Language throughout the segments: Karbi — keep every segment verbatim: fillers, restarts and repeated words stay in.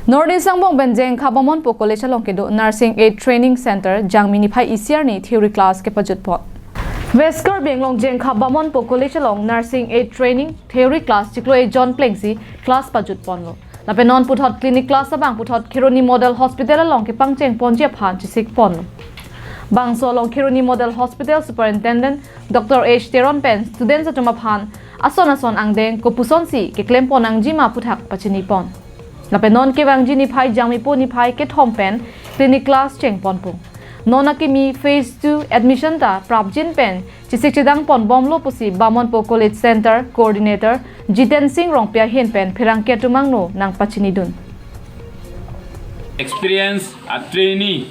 North East angbong pen Jengkha Bamonpo College along kedo Nursing Aid Training Center Jangmi niphai isi arni theory class kepajut pon. West Karbi Anglong Jengkha Bamonpo College along Nursing Aid Training theory class chiklo ejon plengsi class pajut ponlo. Lapen non puthot clinic class abang puthot Kheroni Model Hospital along kepangcheng ponji aphan chesik ponlo. Bangso along Kheroni Model Hospital Superintendent Doctor H Teron pen students atum aphan ason ason angdeng kopusonsi keklem pon nangji ma aphuthak pachini pon. Lapen non kevangji niphai Jangmipo niphai kethom pen clinic class cheng ponpo. Non akimi phase two admission ta prapjin pen chesik chedang pon bomlo pusi Bamonpo College Center Coordinator Jiten Singh Rongpi ahin pen pherangke atum angno nangpachinidun. Experience a trainee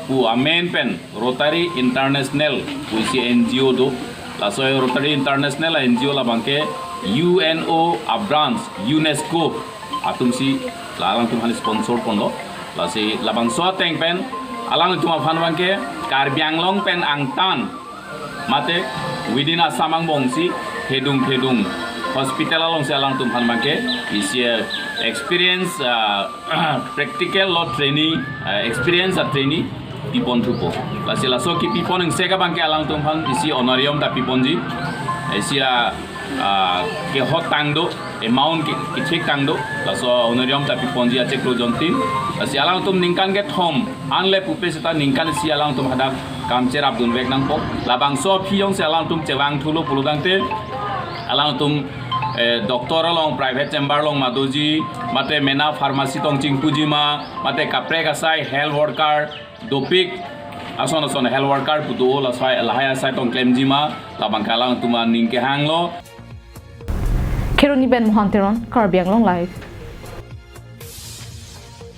pu amen pen Rotary International pu isi N G O do. Laso Rotary International a N G O labangke U N O a branch UNESCO atumsi la alangtum aphan sponsor ponlo. Lasi labangso ateng pen alangtum aphan abangke Karbi Anglong pen angtan mate within Assam angbongsi kedung kedung hospital alongsi alangtum aphan abangke isi experience, ah, practical lo training, ah, experience a trainee pipon thupo. Lasi laso kepipon ingsek abangke alangtum aphan isi honorarium ta piponji. Isi a, ah, kehot tang do, amount ke, kechek tang do. Laso honorarium ta piponji achiklo jontin. Lasi alangtum ningkan kethom anle pupe seta ningkan isi alangtum hadak kam cherapdun vek nangpo. Labangso aphi jongsi alangtum chevang thulo pulotangte alangtum, eh, doctor along private chamber along madoji, mate mena pharmacy tong chingpuji ma, mate kaprek asai health worker dopik, ason ason health worker pu do, lasai lahai asai tong klemji ma, labangke alangtum aning kehanglo. Kheroni pen Mohan Teron, Karbi Anglong Live.